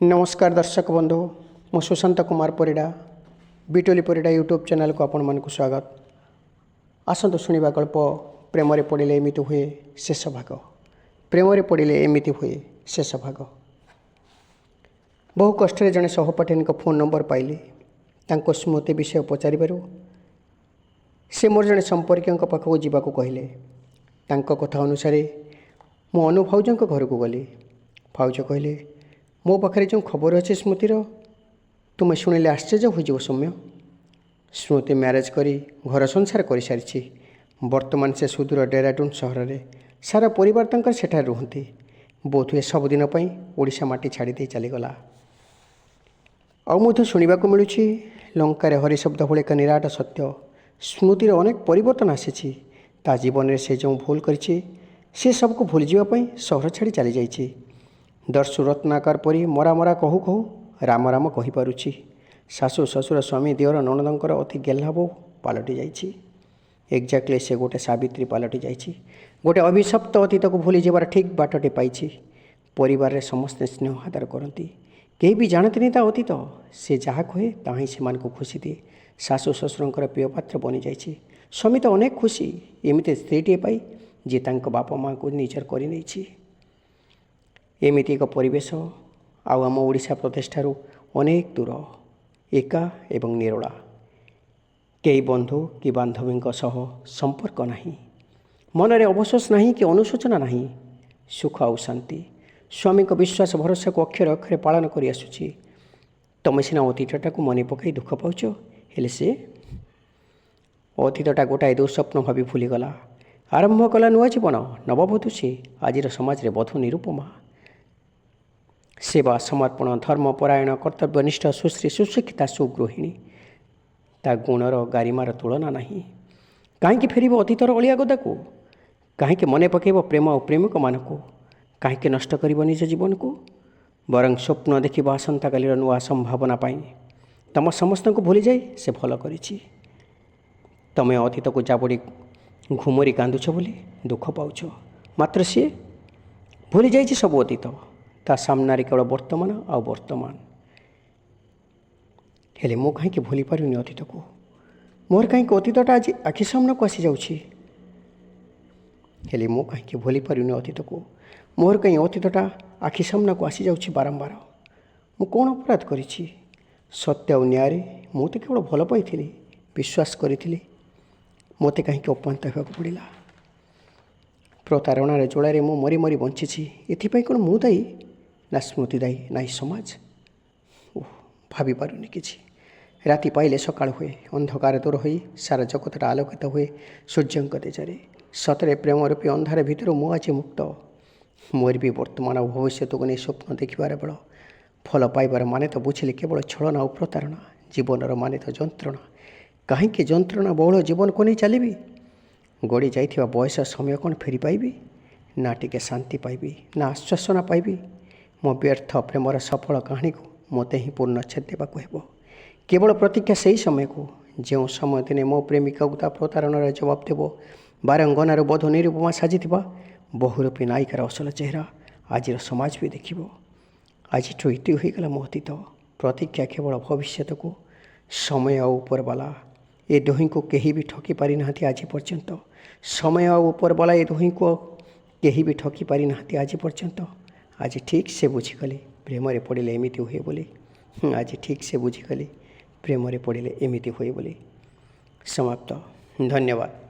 ନମସ୍କାର ଦର୍ଶକ ବନ୍ଧୁ, ମୁଁ ସୁଶାନ୍ତ କୁମାର ପରିଡ଼ା। ବିଟୋଲି ପରିଡ଼ା ୟୁଟ୍ୟୁବ୍ ଚ୍ୟାନେଲକୁ ଆପଣମାନଙ୍କୁ ସ୍ୱାଗତ। ଆସନ୍ତୁ ଶୁଣିବା ଗଳ୍ପ "ପ୍ରେମରେ ପଡ଼ିଲେ ଏମିତି ହୁଏ", ଶେଷ ଭାଗ। ପ୍ରେମରେ ପଡ଼ିଲେ ଏମିତି ହୁଏ, ଶେଷ ଭାଗ। ବହୁ କଷ୍ଟରେ ଜଣେ ସହପାଠିନୀଙ୍କ ଫୋନ୍ ନମ୍ବର ପାଇଲି। ତାଙ୍କ ସ୍ମୃତି ବିଷୟ ପଚାରିବାରୁ ସେ ମୋର ଜଣେ ସମ୍ପର୍କୀୟଙ୍କ ପାଖକୁ ଯିବାକୁ କହିଲେ। ତାଙ୍କ କଥା ଅନୁସାରେ ମୁଁ ଅନୁ ଭାଉଜଙ୍କ ଘରକୁ ଗଲି। ଭାଉଜ କହିଲେ, "ମୋ ପାଖରେ ଯେଉଁ ଖବର ଅଛି ସ୍ମୃତିର, ତୁମେ ଶୁଣିଲେ ଆଶ୍ଚର୍ଯ୍ୟ ହୋଇଯିବ ସୌମ୍ୟ। ସ୍ମୃତି ମ୍ୟାରେଜ୍ କରି ଘର ସଂସାର କରିସାରିଛି। ବର୍ତ୍ତମାନ ସେ ସୁଦୂର ଡେରାଡୁନ୍ ସହରରେ। ସାରା ପରିବାର ତାଙ୍କର ସେଠାରେ ରୁହନ୍ତି। ବୋଧହୁଏ ସବୁଦିନ ପାଇଁ ଓଡ଼ିଶା ମାଟି ଛାଡ଼ି ଦେଇ ଚାଲିଗଲା। ଆଉ ମଧ୍ୟ ଶୁଣିବାକୁ ମିଳୁଛି ଲଙ୍କାରେ ହରିଶବ୍ଦ ଭଳି ଏକ ନିରାଟ ସତ୍ୟ। ସ୍ମୃତିର ଅନେକ ପରିବର୍ତ୍ତନ ଆସିଛି ତା ଜୀବନରେ। ସେ ଯେଉଁ ଭୁଲ କରିଛି, ସେ ସବୁକୁ ଭୁଲିଯିବା ପାଇଁ ସହର ଛାଡ଼ି ଚାଲିଯାଇଛି। ଦସ୍ୟୁ ରତ୍ନାକର ପରି ମରା ମରା କହୁ କହୁ ରାମ ରାମ କହିପାରୁଛି। ଶାଶୁ, ଶ୍ୱଶୁର, ସ୍ୱାମୀ, ଦିଅର, ନଣନ୍ଦଙ୍କର ଅତି ଗେହ୍ଲା ବୋହୂ ପାଲଟି ଯାଇଛି। ଏକ୍ଜାକ୍ଟଲି, ସେ ଗୋଟେ ସାବିତ୍ରୀ ପାଲଟି ଯାଇଛି। ଗୋଟେ ଅଭିଶପ୍ତ ଅତୀତକୁ ଭୁଲିଯିବାର ଠିକ୍ ବାଟଟି ପାଇଛି। ପରିବାରରେ ସମସ୍ତେ ସ୍ନେହ ଆଦର କରନ୍ତି। କେହି ବି ଜାଣନ୍ତିନି ତା ଅତୀତ। ସେ ଯାହା କୁହେ, ତାହା ହିଁ ସେମାନଙ୍କୁ ଖୁସି ଦିଏ। ଶାଶୁ ଶ୍ୱଶୁରଙ୍କର ପ୍ରିୟ ପାତ୍ର ବନିଯାଇଛି। ସ୍ୱାମୀ ତ ଅନେକ ଖୁସି ଏମିତି ସ୍ତ୍ରୀଟିଏ ପାଇ, ଯିଏ ତାଙ୍କ ବାପା ମାଆଙ୍କୁ ନିଜର କରିନେଇଛି। ଏମିତି ଏକ ପରିବେଶ, ଆଉ ଆମ ଓଡ଼ିଶା ପ୍ରଦେଶଠାରୁ ଅନେକ ଦୂର, ଏକା ଏବଂ ନିରୋଳା। କେହି ବନ୍ଧୁ କି ବାନ୍ଧବୀଙ୍କ ସହ ସମ୍ପର୍କ ନାହିଁ। ମନରେ ଅବଶୋଷ ନାହିଁ କି ଅନୁଶୋଚନା ନାହିଁ। ସୁଖ ଆଉ ଶାନ୍ତି। ସ୍ୱାମୀଙ୍କ ବିଶ୍ୱାସ ଭରସାକୁ ଅକ୍ଷରେ ଅକ୍ଷରେ ପାଳନ କରି ଆସୁଛି। ତମେ ସିନା ଅତୀତଟାକୁ ମନେ ପକାଇ ଦୁଃଖ ପାଉଛ, ହେଲେ ସେ ଅତୀତଟା ଗୋଟାଏ ଦୁଃସ୍ୱପ୍ନ ଭାବି ଭୁଲିଗଲା। ଆରମ୍ଭ କଲା ନୂଆ ଜୀବନ। ନବବଧୂ ସେ। ଆଜିର ସମାଜରେ ବଧୂ ନିରୁପମା। ସେବା, ସମର୍ପଣ, ଧର୍ମପରାୟଣ, କର୍ତ୍ତବ୍ୟନିଷ୍ଠ, ସୁଶ୍ରୀ, ସୁଶିକ୍ଷିତା, ସୁଗୃହିଣୀ। ତା ଗୁଣର ଗାରିମାର ତୁଳନା ନାହିଁ। କାହିଁକି ଫେରିବ ଅତୀତର ଅଳିଆ ଗଦାକୁ? କାହିଁକି ମନେ ପକାଇବ ପ୍ରେମ ଆଉ ପ୍ରେମିକମାନଙ୍କୁ? କାହିଁକି ନଷ୍ଟ କରିବ ନିଜ ଜୀବନକୁ? ବରଂ ସ୍ୱପ୍ନ ଦେଖିବ ଆସନ୍ତାକାଲିର ନୂଆ ସମ୍ଭାବନା ପାଇଁ। ତମ ସମସ୍ତଙ୍କୁ ଭୁଲିଯାଇ ସେ ଭଲ କରିଛି। ତମେ ଅତୀତକୁ ଜାବୁଡ଼ି ଘୁମୁରି କାନ୍ଦୁଛ ବୋଲି ଦୁଃଖ ପାଉଛ। ମାତ୍ର ସିଏ ଭୁଲି ଯାଇଛି ସବୁ ଅତୀତ। ତା ସାମ୍ନାରେ କେବଳ ବର୍ତ୍ତମାନ ଆଉ ବର୍ତ୍ତମାନ। ହେଲେ ମୁଁ କାହିଁକି ଭୁଲି ପାରୁନି ଅତୀତକୁ? ମୋର କାହିଁକି ଅତୀତଟା ଆଜି ଆଖି ସାମ୍ନାକୁ ଆସିଯାଉଛି? ହେଲେ ମୁଁ କାହିଁକି ଭୁଲି ପାରୁନି ଅତୀତକୁ? ମୋର କାହିଁ ଅତୀତଟା ଆଖି ସାମ୍ନାକୁ ଆସିଯାଉଛି ବାରମ୍ବାର? ମୁଁ କ'ଣ ଅପରାଧ କରିଛି? ସତ୍ୟ ଆଉ ନ୍ୟାୟରେ ମୁଁ ତ କେବଳ ଭଲ ପାଇଥିଲି, ବିଶ୍ୱାସ କରିଥିଲି। ମୋତେ କାହିଁକି ଅପମାନିତ ହେବାକୁ ପଡ଼ିଲା? ପ୍ରତାରଣାର ଜ୍ୱାଳାରେ ମୁଁ ମରି ମରି ବଞ୍ଚିଛି। ଏଥିପାଇଁ କ'ଣ ମୁଁ ଦାୟୀ, ନା ସ୍ମୃତି ଦାୟୀ, ନା ଏହି ସମାଜ? ଓଃ, ଭାବିପାରୁନି କିଛି। ରାତି ପାଇଲେ ସକାଳ ହୁଏ। ଅନ୍ଧକାର ଦୂର ହୋଇ ସାରା ଜଗତଟା ଆଲୋକିତ ହୁଏ ସୂର୍ଯ୍ୟଙ୍କ ତେଜରେ। ସତରେ ପ୍ରେମ ରୂପୀ ଅନ୍ଧାର ଭିତରୁ ମୁଁ ଆଜି ମୁକ୍ତ। ମୋର ବି ବର୍ତ୍ତମାନ ଆଉ ଭବିଷ୍ୟତକୁ ନେଇ ସ୍ୱପ୍ନ ଦେଖିବାର ବେଳ। ଭଲ ପାଇବାର ମାନେ ତ ବୁଝିଲି କେବଳ ଛଳନା ଆଉ ପ୍ରତାରଣା। ଜୀବନର ମାନେ ତ ଯନ୍ତ୍ରଣା। କାହିଁକି ଯନ୍ତ୍ରଣା ବହୁଳ ଜୀବନକୁ ନେଇ ଚାଲିବି? ଗଡ଼ି ଯାଇଥିବା ବୟସ, ସମୟ କ'ଣ ଫେରି ପାଇବି? ନା ଟିକେ ଶାନ୍ତି ପାଇବି, ନା ଆଶ୍ୱାସନା ପାଇବି? ମୋ ବ୍ୟର୍ଥ ପ୍ରେମର ସଫଳ କାହାଣୀକୁ ମୋତେ ହିଁ ପୂର୍ଣ୍ଣଚ୍ଛେଦ ଦେବାକୁ ହେବ। କେବଳ ପ୍ରତୀକ୍ଷା ସେହି ସମୟକୁ, ଯେଉଁ ସମୟ ଦିନେ ମୋ ପ୍ରେମିକାକୁ ତା ପ୍ରତାରଣାର ଜବାବ ଦେବ। ବାରଙ୍ଗନାରୁ ବଧୂ ନିରୁପମା ସାଜିଥିବା ବହୁରୂପୀ ନାୟିକାର ଅସଲ ଚେହେରା ଆଜିର ସମାଜ ବି ଦେଖିବ। ଆଜିଠୁ ଇତି ହୋଇଗଲା ମୋ ଅତୀତ। ପ୍ରତୀକ୍ଷା କେବଳ ଭବିଷ୍ୟତକୁ। ସମୟ ଆଉ ଉପରବାଲା, ଏ ଦୁହିଁଙ୍କୁ କେହି ବି ଠକି ପାରିନାହାନ୍ତି ଆଜି ପର୍ଯ୍ୟନ୍ତ। ସମୟ ଆଉ ଉପରବାଲା, ଏ ଦୁହିଁଙ୍କୁ କେହି ବି ଠକି ପାରିନାହାନ୍ତି ଆଜି ପର୍ଯ୍ୟନ୍ତ। ଆଜି ଠିକ୍ ସେ ବୁଝିଗଲି ପ୍ରେମରେ ପଡ଼ିଲେ ଏମିତି ହୁଏ ବୋଲି। ଆଜି ଠିକ୍ ସେ ବୁଝିଗଲି ପ୍ରେମରେ ପଡ଼ିଲେ ଏମିତି ହୁଏ ବୋଲି। ସମାପ୍ତ। ଧନ୍ୟବାଦ।